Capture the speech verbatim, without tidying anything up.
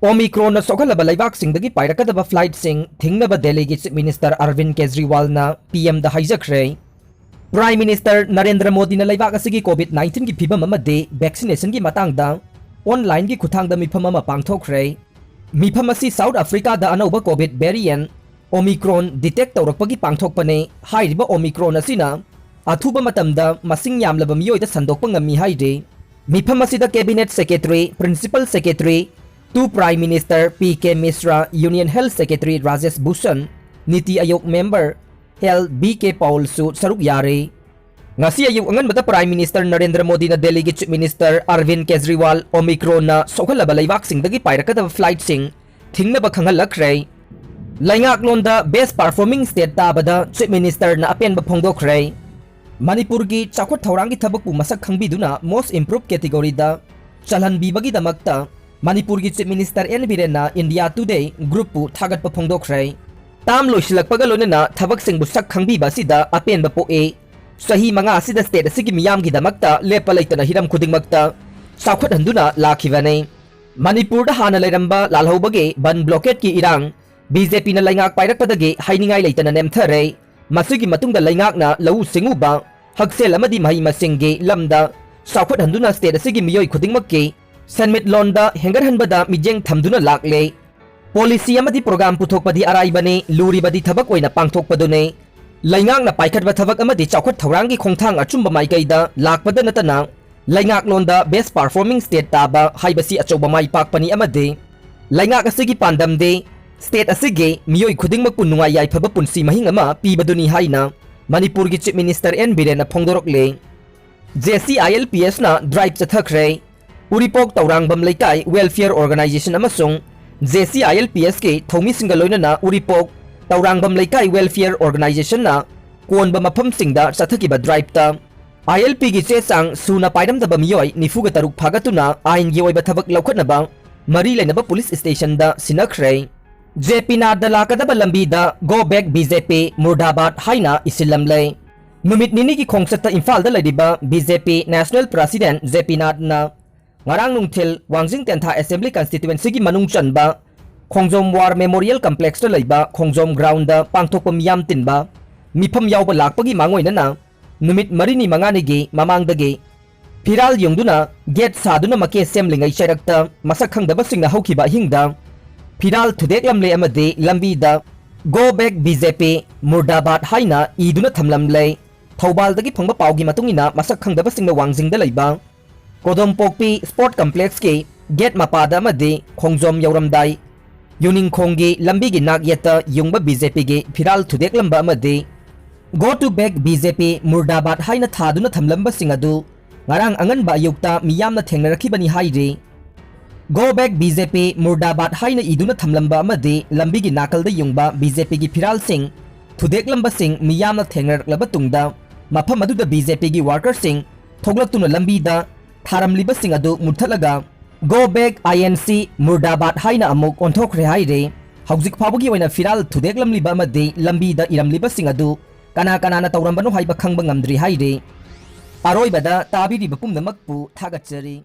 ꯑꯣꯃꯤꯀ꯭ꯔꯣꯟꯅ ꯁꯣꯛꯍꯜꯂꯕ ꯂꯩꯕꯥꯛꯁꯤꯡꯗꯒꯤ ꯄꯥꯏꯔꯛꯀꯗꯕ flightꯁꯤꯡ ꯊꯤꯡꯅꯕ ꯗꯦꯜꯂꯤꯒꯤ Chief Minister Arvind ꯀꯦꯖ꯭ꯔꯤꯋꯥꯜꯅ PMꯗ ꯍꯥꯏꯖꯈ꯭ꯔꯦ꯫ Prime Minister Narendra ꯃꯣꯗꯤꯅ ꯂꯩꯕꯥꯛ ꯑꯁꯤꯒꯤ COVID nineteenꯒꯤ ꯐꯤꯕꯝ ꯑꯃꯗꯤ vaccinationꯒꯤ ꯃꯇꯥꯡꯗ onlineꯒꯤ ꯈꯨꯠꯊꯥꯡꯗ ꯃꯤꯐꯝ ꯑꯃ ꯄꯥꯡꯊꯣꯛꯈ꯭ꯔꯦ꯫ ꯃꯤꯐꯝ ꯑꯁꯤ South Africaꯗ ꯑꯅꯧꯕ COVID variant Omicron detect ꯇꯧꯔꯛꯄꯒꯤ ꯄꯥꯡꯊꯣꯛꯄꯅꯤ꯫ ꯍꯥꯏꯔꯤꯕ Omicron ꯑꯁꯤꯅ ꯑꯊꯨꯕ ꯃꯇꯝꯗ ꯃꯁꯤꯡ ꯌꯥꯝꯂꯕ ꯃꯤꯑꯣꯏꯗ ꯁꯟꯗꯣꯛꯄ ꯉꯝꯃꯤ ꯍꯥꯏꯔꯤ꯫ ꯃꯤꯐꯝ ꯑꯁꯤꯗ Cabinet Secretary, Principal Secretary to Prime Minister P K Mishra, Union Health Secretary Rajesh Bhushan, NITI Aayog member L V K Paulꯁꯨ ꯁꯔꯨꯛ ꯌꯥꯔꯦ꯫ ꯉꯁꯤ ꯑꯌꯨꯛ ꯑꯉꯟꯕꯗ Prime Minister ꯅꯔꯦꯟꯗ꯭ꯔ ꯃꯣꯗꯤꯅ ꯗꯦꯜꯂꯤꯒꯤ Chief Minister Arvind ꯀꯦꯖ꯭ꯔꯤꯋꯥꯜ Omicronꯅ ꯁꯣꯛꯍꯜꯂꯕ ꯂꯩꯕꯥꯛꯁꯤꯡꯗꯒꯤ ꯄꯥꯏꯔꯛꯀꯗꯕ flightꯁꯤꯡ ꯊꯤꯡꯅꯕ ꯈꯪꯍꯜꯂꯛꯈ꯭ꯔꯦ꯫ ꯂꯩꯉꯥꯛꯂꯣꯟꯗ best performing state ꯇꯥꯕꯗ Chief Ministerꯅ ꯑꯄꯦꯟꯕ ꯐꯣꯡꯗꯣꯛꯈ꯭ꯔꯦ꯫ ꯃꯅꯤꯄꯨꯔꯒꯤ ꯆꯥꯎꯈꯠ ꯊꯧꯔꯥꯡꯒꯤ ꯊꯕꯛꯄꯨ ꯃꯁꯛ ꯈꯪꯕꯤꯗꯨꯅ most improved categoryꯗ ꯆꯜꯍꯟꯕꯤꯕꯒꯤꯗꯃꯛꯇ ꯃꯅꯤꯄꯨꯔꯒꯤ Chief Minister ꯑꯦꯟ ꯕꯤꯔꯦꯟꯅ India Today groupꯄꯨ ꯊꯥꯒꯠꯄ ꯐꯣꯡꯗꯣꯛꯈ꯭ꯔꯦ꯫ Term ꯂꯣꯏꯁꯤꯜꯂꯛꯄꯒ ꯂꯣꯏꯅꯅ ꯊꯕꯛꯁꯤꯡꯕꯨ ꯁꯛ ꯈꯪꯕꯤꯕ ꯑꯁꯤꯗ ꯑꯄꯦꯟꯕ ꯄꯣꯛꯏ꯫ ꯆꯍꯤ ꯃꯉꯥ ꯑꯁꯤꯗ state ꯑꯁꯤꯒꯤ ꯃꯤꯌꯥꯝꯒꯤꯗꯃꯛꯇ ꯂꯦꯞꯄ ꯂꯩꯇꯅ ꯍꯤꯔꯝ ꯈꯨꯗꯤꯡꯃꯛꯇ ꯆꯥꯎꯈꯠꯍꯟꯗꯨꯅ ꯂꯥꯛꯈꯤꯕꯅꯤ꯫ ꯃꯅꯤꯄꯨꯔꯗ ꯍꯥꯟꯅ ꯂꯩꯔꯝꯕ ꯂꯥꯜꯍꯧꯕꯒꯤ ꯕꯟ blockadꯀꯤ ꯏꯔꯥꯡ BJPꯅ ꯂꯩꯉꯥꯛ ꯄꯥꯏꯔꯛꯄꯗꯒꯤ ꯍꯥꯏꯅꯤꯡꯉꯥꯏ ꯂꯩꯇꯅ ꯅꯦꯝꯊꯔꯦ꯫ ꯃꯁꯤꯒꯤ ꯃꯇꯨꯡꯗ ꯂꯩꯉꯥꯛꯅ ꯂꯧꯎ ꯁꯤꯡꯎꯕ, ꯍꯛꯁꯦꯜ ꯑꯃꯗꯤ ꯃꯍꯩ ꯃꯁꯤꯡꯒꯤ ꯂꯝꯗ ꯆꯥꯎꯈꯠꯍꯟꯗꯨꯅ state ꯑꯁꯤꯒꯤ ꯃꯤꯑꯣꯏ ꯈꯨꯗꯤꯡꯃꯛꯀꯤ ꯁꯦꯟꯃꯤꯠꯂꯣꯟꯗ ꯍꯦꯟꯒꯠꯍꯟꯕꯗ ꯃꯤꯠꯌꯦꯡ ꯊꯝꯗꯨꯅ ꯂꯥꯛꯂꯦ꯫ Policy ꯑꯃꯗꯤ program ꯄꯨꯊꯣꯛꯄꯗꯤ ꯑꯔꯥꯏꯕꯅꯤ, ꯂꯨꯔꯤꯕꯗꯤ ꯊꯕꯛ ꯑꯣꯏꯅ ꯄꯥꯡꯊꯣꯛꯄꯗꯨꯅꯤ꯫ ꯂꯩꯉꯥꯛꯅ ꯄꯥꯏꯈꯠꯄ ꯊꯕꯛ ꯑꯃꯗꯤ ꯆꯥꯎꯈꯠ ꯊꯧꯔꯥꯡꯒꯤ ꯈꯣꯡꯊꯥꯡ ꯑꯆꯨꯝꯕ ꯃꯥꯏꯀꯩꯗ ꯂꯥꯛꯄꯗ ꯅꯠꯇꯅ ꯂꯩꯉꯥꯛꯂꯣꯟꯗ best performing state ꯇꯥꯕ ꯍꯥꯏꯕꯁꯤ ꯑꯆꯧꯕ ꯃꯥꯏ ꯄꯥꯛꯄꯅꯤ ꯑꯃꯗꯤ ꯂꯩꯉꯥꯛ ꯑꯁꯤꯒꯤ ꯄꯥꯟꯗꯝꯗꯤ state ꯑꯁꯤꯒꯤ ꯃꯤꯑꯣꯏ ꯈꯨꯗꯤꯡꯃꯛꯄꯨ ꯅꯨꯡꯉꯥꯏ ꯌꯥꯏꯐꯕ ꯄꯨꯟꯁꯤ ꯃꯍꯤꯡ ꯑꯃ ꯄꯤꯕꯗꯨꯅꯤ ꯍꯥꯏꯅ ꯃꯅꯤꯄꯨꯔꯒꯤ Chief Minister ꯑꯦꯟ ꯕꯤꯔꯦꯟꯅ ꯐꯣꯡꯗꯣꯔꯛꯂꯦ꯫ JCILPSꯅ drive ꯆꯠꯊꯈ꯭ꯔꯦ꯫ ꯎꯔꯤꯄꯣꯛ ꯇꯧꯔꯥꯡꯕꯝ ꯂꯩꯀꯥꯏ welfare organization ꯑꯃꯁꯨꯡ JCILPSꯀꯤ ꯊꯧꯃꯤꯁꯤꯡꯒ ꯂꯣꯏꯅꯅ ꯎꯔꯤꯄꯣꯛ ꯇꯧꯔꯥꯡꯕꯝ ꯂꯩꯀꯥꯏ welfare organizationꯅ ꯀꯣꯟꯕ ꯃꯐꯝꯁꯤꯡꯗ ꯆꯠꯊꯈꯤꯕ driveꯇ ILPꯒꯤ ꯆꯦ ꯆꯥꯡ ꯁꯨꯅ ꯄꯥꯏꯔꯝꯗꯕ ꯃꯤꯑꯣꯏ ꯅꯤꯐꯨꯒ ꯇꯔꯨꯛ ꯐꯥꯒꯠꯇꯨꯅ ꯑꯥꯏꯟꯒꯤ ꯑꯣꯏꯕ ꯊꯕꯛ ꯂꯧꯈꯠꯅꯕ ꯃꯔꯤ ꯂꯩꯅꯕ police stationꯗ ꯁꯤꯟꯅꯈ꯭ꯔꯦ꯫ JP Nadꯗ ꯂꯥꯛꯀꯗꯕ ꯂꯝꯕꯤꯗ Go Back BJP Murdabad ꯍꯥꯏꯅ ꯏꯁꯤꯜꯂꯝꯂꯦ꯫ ꯅꯨꯃꯤꯠ ꯅꯤꯅꯤꯒꯤ ꯈꯣꯡꯆꯠꯇ ꯏꯝꯐꯥꯜꯗ ꯂꯩꯔꯤꯕ BJP National President JP Nadꯅ ꯉꯔꯥꯡ ꯅꯨꯡꯊꯤꯜ ꯋꯥꯡꯖꯤꯡ ꯇꯦꯟꯊꯥ Assembly Constituencyꯒꯤ ꯃꯅꯨꯡ ꯆꯟꯕ ꯈꯣꯡꯖꯣꯝ War Memorial Complexꯇ ꯂꯩꯕ ꯈꯣꯡꯖꯣꯝ Groundꯗ ꯄꯥꯡꯊꯣꯛꯄ ꯃꯤꯌꯥꯝ ꯇꯤꯟꯕ ꯃꯤꯐꯝ ꯌꯥꯎꯕ ꯂꯥꯛꯄꯒꯤ ꯃꯥꯡꯑꯣꯏꯅꯅ ꯅꯨꯃꯤꯠ ꯃꯔꯤꯅꯤ ꯃꯉꯥꯅꯤꯒꯤ ꯃꯃꯥꯡꯗꯒꯤ ꯐꯤꯔꯥꯜ ꯌꯨꯡꯗꯨꯅ gate ꯁꯥꯗꯨꯅ ꯃꯀꯦ ꯁꯦꯝꯂꯤꯉꯩ ꯆꯩꯔꯛꯇ ꯃꯁꯛ ꯈꯪꯗꯕꯁꯤꯡꯅ ꯍꯧꯈꯤꯕ ꯑꯍꯤꯡꯗ ꯐꯤꯔꯥꯜ ꯊꯨꯗꯦꯛꯂꯝꯂꯦ ꯑꯃꯗꯤ ꯂꯝꯕꯤꯗ "Go back B J P, Murdabad" ꯍꯥꯏꯅ ꯏꯗꯨꯅ ꯊꯝꯂꯝꯂꯦ꯫ ꯊꯧꯕꯥꯜꯗꯒꯤ ꯐꯪꯕ ꯄꯥꯎꯒꯤ ꯃꯇꯨꯡ ꯏꯟꯅ ꯃꯁꯛ ꯈꯪꯗꯕꯁꯤꯡꯅ ꯋꯥꯡꯖꯤꯡꯗ ꯂꯩꯕ ꯀꯣꯗꯣꯝꯄꯣꯛꯄꯤ Sport Complexꯀꯤ gate ꯃꯄꯥꯗ ꯑꯃꯗꯤ ꯈꯣꯡꯖꯣꯝ ꯌꯧꯔꯝꯗꯥꯏ ꯌꯨꯅꯤꯡꯈꯣꯡꯒꯤ ꯂꯝꯕꯤꯒꯤ ꯅꯥꯛ ꯌꯦꯠꯇ ꯌꯨꯡꯕ B J Pꯒꯤ ꯐꯤꯔꯥꯜ ꯊꯨꯗꯦꯛꯂꯝꯕ ꯑꯃꯗꯤ "Go to back B J P, Murdabad" ꯍꯥꯏꯅ ꯊꯥꯗꯨꯅ ꯊꯝꯂꯝꯕꯁꯤꯡ ꯑꯗꯨ ꯉꯔꯥꯡ ꯑꯉꯟꯕ ꯑꯌꯨꯛꯇ ꯃꯤꯌꯥꯝꯅ ꯊꯦꯡꯅꯔꯛꯈꯤꯕꯅꯤ ꯍꯥꯏꯔꯤ꯫ "Go back B J P, Murdabad" ꯍꯥꯏꯅ ꯏꯗꯨꯅ ꯊꯝꯂꯝꯕ ꯑꯃꯗꯤ ꯂꯝꯕꯤꯒꯤ ꯅꯥꯀꯜꯗ ꯌꯨꯡꯕ B J Pꯒꯤ ꯐꯤꯔꯥꯜꯁꯤꯡ ꯊꯨꯗꯦꯛꯂꯝꯕꯁꯤꯡ ꯃꯤꯌꯥꯝꯅ ꯊꯦꯡꯅꯔꯛꯂꯕ ꯇꯨꯡꯗ, ꯃꯐꯝ ꯑꯗꯨꯗ B J Pꯒꯤ workerꯁꯤꯡ ꯊꯣꯛꯂꯛꯇꯨꯅ ꯂꯝꯕꯤꯗ ꯊꯥꯔꯝꯂꯤꯕꯁꯤꯡ ꯑꯗꯨ ꯃꯨꯠꯊꯠꯂꯒ "Go back I N C, Murdabad" ꯍꯥꯏꯅ ꯑꯃꯨꯛ ꯑꯣꯟꯊꯣꯛꯈ꯭ꯔꯦ ꯍꯥꯏꯔꯤ꯫ ꯍꯧꯖꯤꯛ ꯐꯥꯎꯕꯒꯤ ꯑꯣꯏꯅ ꯐꯤꯔꯥꯜ ꯊꯨꯗꯦꯛꯂꯝꯂꯤꯕ ꯑꯃꯗꯤ ꯂꯝꯕꯤꯗ ꯏꯔꯝꯂꯤꯕꯁꯤꯡ ꯑꯗꯨ ꯀꯅꯥ ꯀꯅꯥꯅ ꯇꯧꯔꯝꯕꯅꯣ ꯍꯥꯏꯕ ꯈꯪꯕ ꯉꯝꯗ꯭ꯔꯤ ꯍꯥꯏꯔꯤ꯫ ꯑꯔꯣꯏꯕꯗ ꯇꯥꯕꯤꯔꯤꯕ ꯄꯨꯝꯅꯃꯛꯄꯨ ꯊꯥꯒꯠꯆꯔꯤ꯫